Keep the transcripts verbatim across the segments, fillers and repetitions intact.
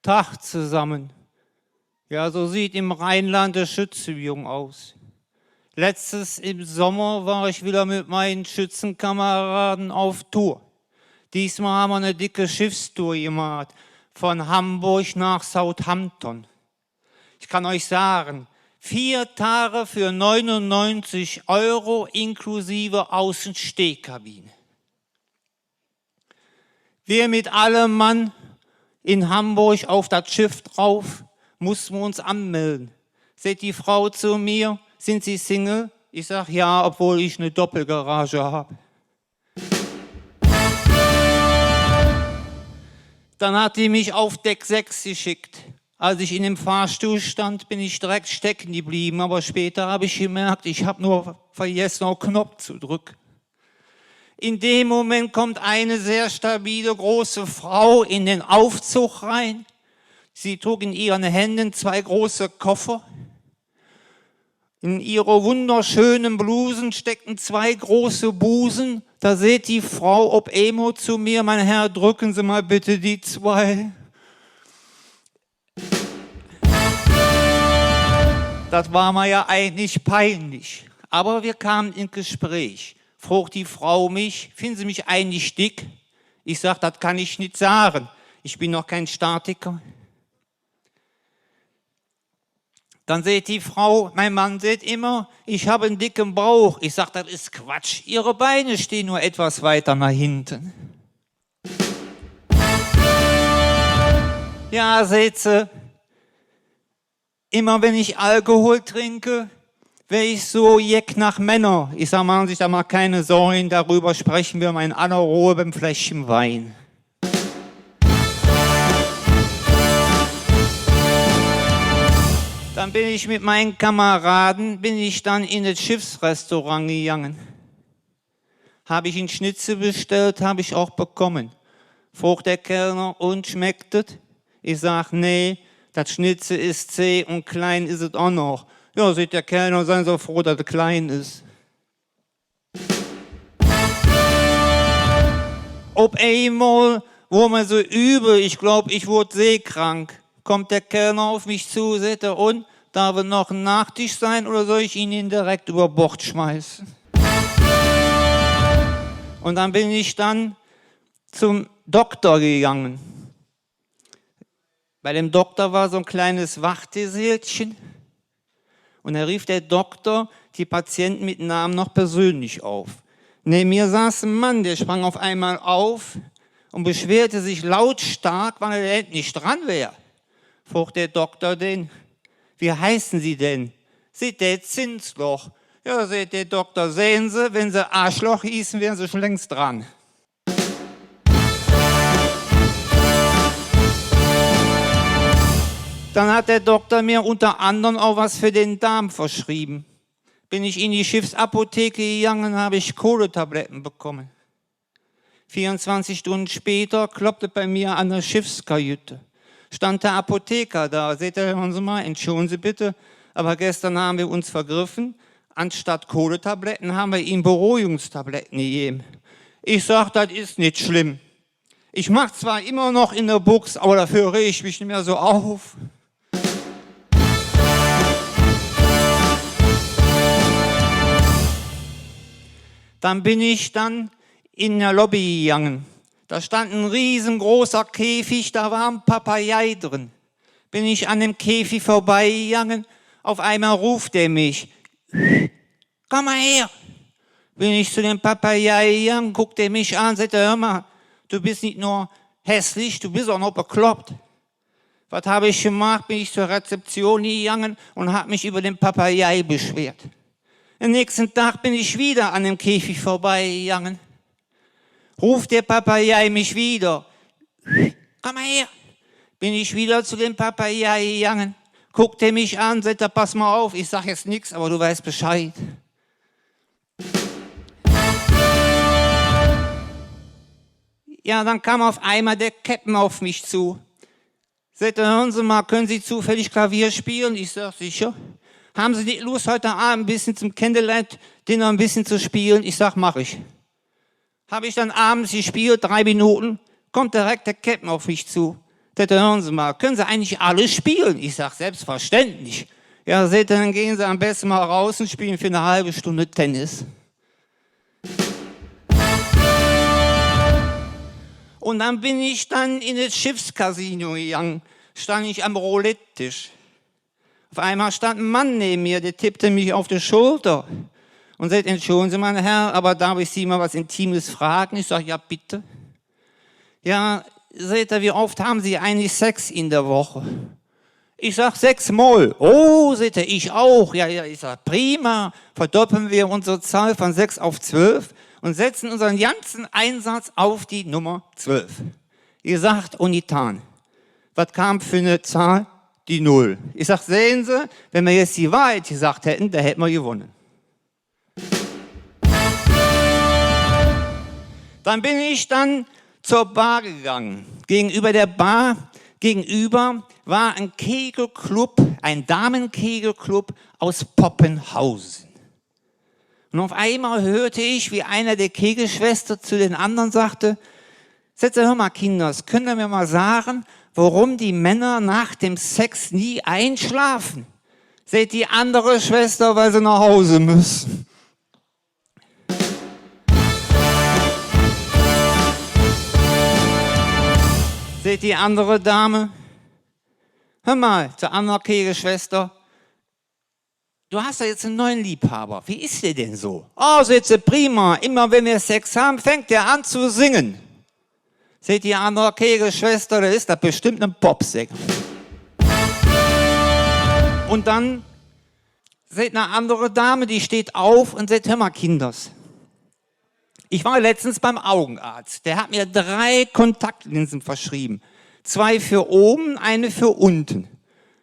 Tag zusammen. Ja, so sieht im Rheinland eine Schützenübung aus. Letztens im Sommer war ich wieder mit meinen Schützenkameraden auf Tour. Diesmal haben wir eine dicke Schiffstour gemacht, von Hamburg nach Southampton. Ich kann euch sagen, vier Tage für neunundneunzig Euro inklusive Außenstehkabine. Wir mit allem Mann in Hamburg auf das Schiff drauf, mussten wir uns anmelden. Sagt die Frau zu mir: „Sind Sie Single?“ Ich sag: „Ja“, obwohl ich eine Doppelgarage hab. Dann hat die mich auf Deck sechs geschickt. Als ich in dem Fahrstuhl stand, bin ich direkt stecken geblieben, aber später habe ich gemerkt, ich hab nur vergessen, auf Knopf zu drücken. In dem Moment kommt eine sehr stabile, große Frau in den Aufzug rein. Sie trug in ihren Händen zwei große Koffer. In ihrer wunderschönen Blusen steckten zwei große Busen. Da sagt die Frau auf einmal zu mir: „Mein Herr, drücken Sie mal bitte die zwei.“ Das war mir ja eigentlich peinlich. Aber wir kamen ins Gespräch. Frug die Frau mich: „Finden Sie mich eigentlich dick?“ Ich sag: „Das kann ich nicht sagen. Ich bin noch kein Statiker.“ Dann sagt die Frau: „Mein Mann sagt immer, ich habe einen dicken Bauch.“ Ich sag: „Das ist Quatsch. Ihre Beine stehen nur etwas weiter nach hinten.“ „Ja“, sagt sie, „immer wenn ich Alkohol trinke, werde ich so jeck nach Männern.“ Ich sag: „Machen Sie sich da mal keine Sorgen, darüber sprechen wir mal in aller Ruhe beim Fläschchen Wein.“ Dann bin ich mit meinen Kameraden, bin ich dann in das Schiffsrestaurant gegangen. Hab ich en Schnitzel bestellt, hab ich auch bekommen. Frug der Kellner: „Und, schmeckt et?“ Ich sag: „Nee, dat Schnitzel is zäh und klein is et auch noch.“ „Ja“, sagt der Kellner, „seien Sie froh, dat et klein is.“ Op einmal wor mer so übel, ich glaub, ich wor seekrank. Kommt der Kellner auf mich zu, sagt er: „Und, darf es noch ein Nachtisch sein oder soll ich ihn direkt über Bord schmeißen?“ Und dann bin ich dann zum Dokter gegangen. Bei dem Dokter war so ein kleines Wartesälchen. Und da rief der Dokter die Patienten mit Namen noch persönlich auf. Neben mir saß ein Mann, der sprang auf einmal auf und beschwerte sich lautstark, wann er endlich dran wär. Frug der Dokter den: „Wie heißen Sie denn?“ Sagt der: „Zinsloch.“ „Ja“, sagt der Dokter, „sehen Sie, wenn Sie Arschloch hießen, wären Sie schon längst dran.“ Dann hat der Dokter mir unter anderem auch was für den Darm verschrieben. Bin ich in die Schiffsapotheke gegangen, habe ich Kohletabletten bekommen. Vierundzwanzig Stunden später kloppt es bei mir an der Schiffskajüte. Stand der Apotheker da, sagt er: „Hören Sie mal, entschuldigen Sie bitte, aber gestern haben wir uns vergriffen. Anstatt Kohletabletten haben wir Ihnen Beruhigungstabletten gegeben.“ Ich sag: „Das ist nicht schlimm. Ich mach zwar immer noch in der Buchs, aber dafür reg ich mich nicht mehr so auf.“ Dann bin ich dann in der Lobby gegangen. Da stand ein riesengroßer Käfig, da war ein Papagei drin. Bin ich an dem Käfig vorbeigegangen, auf einmal ruft er mich: „Komm mal her!“ Bin ich zu dem Papagei gegangen, guckt er mich an, sagt er: „Hör mal, du bist nicht nur hässlich, du bist auch noch bekloppt.“ Was hab ich gemacht? Bin ich zur Rezeption gegangen und hab mich über den Papagei beschwert. Am nächsten Tag bin ich wieder an dem Käfig vorbeigegangen. Ruft der Papagei mich wieder: „Komm mal her.“ Bin ich wieder zu dem Papagei gegangen. Guckt er mich an, sagt er: „Pass mal auf, ich sag jetzt nix, aber du weißt Bescheid.“ Ja, dann kam auf einmal der Käpt'n auf mich zu. Sagt er: „Hören Sie mal, können Sie zufällig Klavier spielen?“ Ich sag: „Sicher.“ „Haben Sie nicht Lust, heute Abend ein bisschen zum Candlelight Dinner ein bisschen zu spielen?“ Ich sag: „Mach ich.“ Hab ich dann abends gespielt, drei Minuten, kommt direkt der Käpt'n auf mich zu. Säht hä: „Hören Sie mal, können Sie eigentlich alles spielen?“ Ich sag: „Selbstverständlich.“ „Ja“, säht hä, „dann gehen Sie am besten mal raus und spielen für eine halbe Stunde Tennis.“ Und dann bin ich dann in das Schiffskasino gegangen, stand ich am Roulette-Tisch. Auf einmal stand ein Mann neben mir, der tippte mich auf die Schulter und sagt: „Entschuldigen Sie, mein Herr, aber darf ich Sie mal was Intimes fragen?“ Ich sag: „Ja, bitte.“ „Ja“, sagt er, „wie oft haben Sie eigentlich Sex in der Woche?“ Ich sag: „Sechs Mal.“ „Oh“, sagt er, „ich auch.“ „Ja, ja“, ich sag, „prima, verdoppeln wir unsere Zahl von sechs auf zwölf und setzen unseren ganzen Einsatz auf die Nummer zwölf.“ Gesagt und getan. Was kam für eine Zahl? Die Null. Ich sag: „Sehen Sie, wenn wir jetzt die Wahrheit gesagt hätten, da hätten wir gewonnen.“ Dann bin ich dann zur Bar gegangen. Gegenüber der Bar, gegenüber war ein Kegelclub, ein Damenkegelclub aus Poppenhausen. Und auf einmal hörte ich, wie einer der Kegelschwestern zu den anderen sagte: „Säht se, hör mal, Kinders, könnt ihr mir mal sagen, warum die Männer nach dem Sex nie einschlafen?“ Säht die andere Schwester: „Weil sie nach Hause müssen.“ Säht die andere Dame: „Hör mal“, zur anderen Kegelschwester, „du hast ja jetzt einen neuen Liebhaber. Wie ist der denn so?“ „Oh“, säht se, „prima. Immer wenn wir Sex haben, fängt er an zu singen.“ Säht die andere Kegelschwester: „Da ist das bestimmt ein Popsänger.“ Und dann säht eine andere Dame, die steht auf und sagt: „Hör mal, Kinders, ich war letztens beim Augenarzt. Der hat mir drei Kontaktlinsen verschrieben. Zwei für oben, eine für unten.“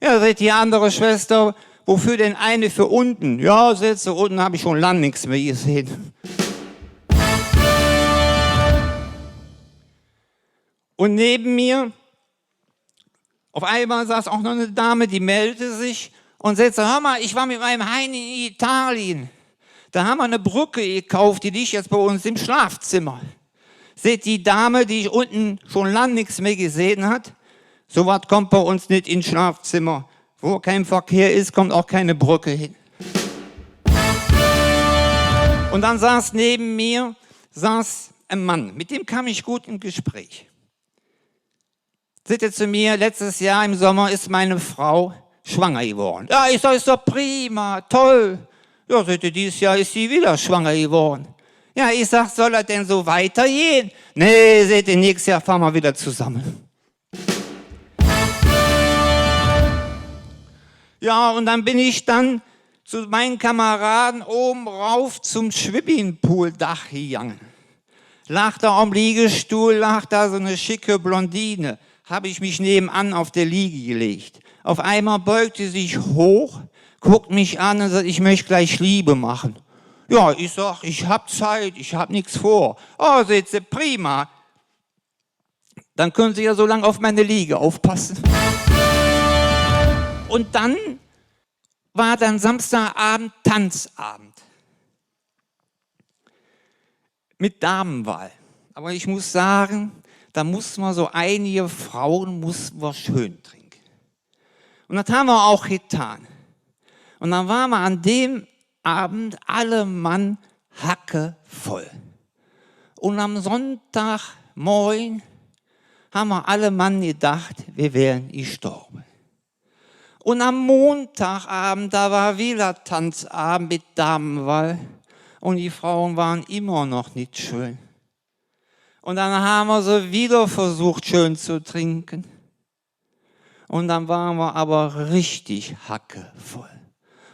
„Ja“, säht die andere Schwester, „wofür denn eine für unten?“ „Ja“, säht se, „unten hab ich schon lang nix mehr gesehen.“ Und neben mir Auf einmal saß auch noch eine Dame, die meldete sich und sagte: „Hör mal, ich war mit meinem Heini in Italien. Da haben wir eine Brücke gekauft, die liegt jetzt bei uns im Schlafzimmer.“ Säht die Dame, die ich unten schon lang nix mehr gesehen hat: „So wat kommt bei uns nit ins Schlafzimmer. Wo kein Verkehr ist, kommt auch keine Brücke hin.“ Und dann saß neben mir, saß ein Mann, mit dem kam ich gut ins Gespräch. Säht er zu mir: „Letztes Jahr im Sommer ist meine Frau schwanger geworden.“ „Ja“, ich sag, „ist doch prima, toll.“ „Ja“, säht er, „dieses Jahr ist sie wieder schwanger geworden.“ „Ja“, ich sag, „soll das denn so weitergehen?“ „Nee“, säht er, „nächstes Jahr fahren wir wieder zusammen.“ Ja, und dann bin ich dann zu meinen Kameraden oben rauf zum Swimmingpool-Dach gegangen. Lag da am Liegestuhl, lag da so eine schicke Blondine. Hab ich mich nebenan auf der Liege gelegt. Auf einmal beugt die sich hoch, guckt mich an und sagt: „Ich möchte gleich Liebe machen.“ Ja, ich sag: „Ich hab Zeit, ich hab nix vor.“ „Oh“, säht se, „prima. Dann können Sie ja so lange auf meine Liege aufpassen.“ Und dann war dann Samstagabend Tanzabend mit Damenwahl. Aber ich muss sagen, da muss man so einige Frauen muss man schön trinken. Und das haben wir auch getan. Und dann waren wir an dem Abend alle Mann hackevoll. Und am Sonntagmorgen haben wir alle Mann gedacht, wir wären gestorben. Und am Montagabend, da war wieder Tanzabend mit Damenwahl. Und die Frauen waren immer noch nicht schön. Und dann haben wir sie wieder versucht, schön zu trinken. Und dann waren wir aber richtig hackevoll.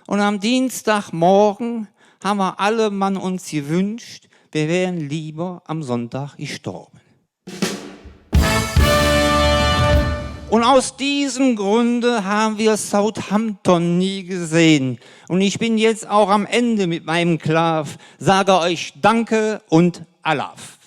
Und am Dienstagmorgen haben wir alle Mann uns gewünscht, wir wären lieber am Sonntag gestorben. Und aus diesem Grunde haben wir Southampton nie gesehen. Und ich bin jetzt auch am Ende mit meinem Klaaf. Sage euch Danke und Alaaf.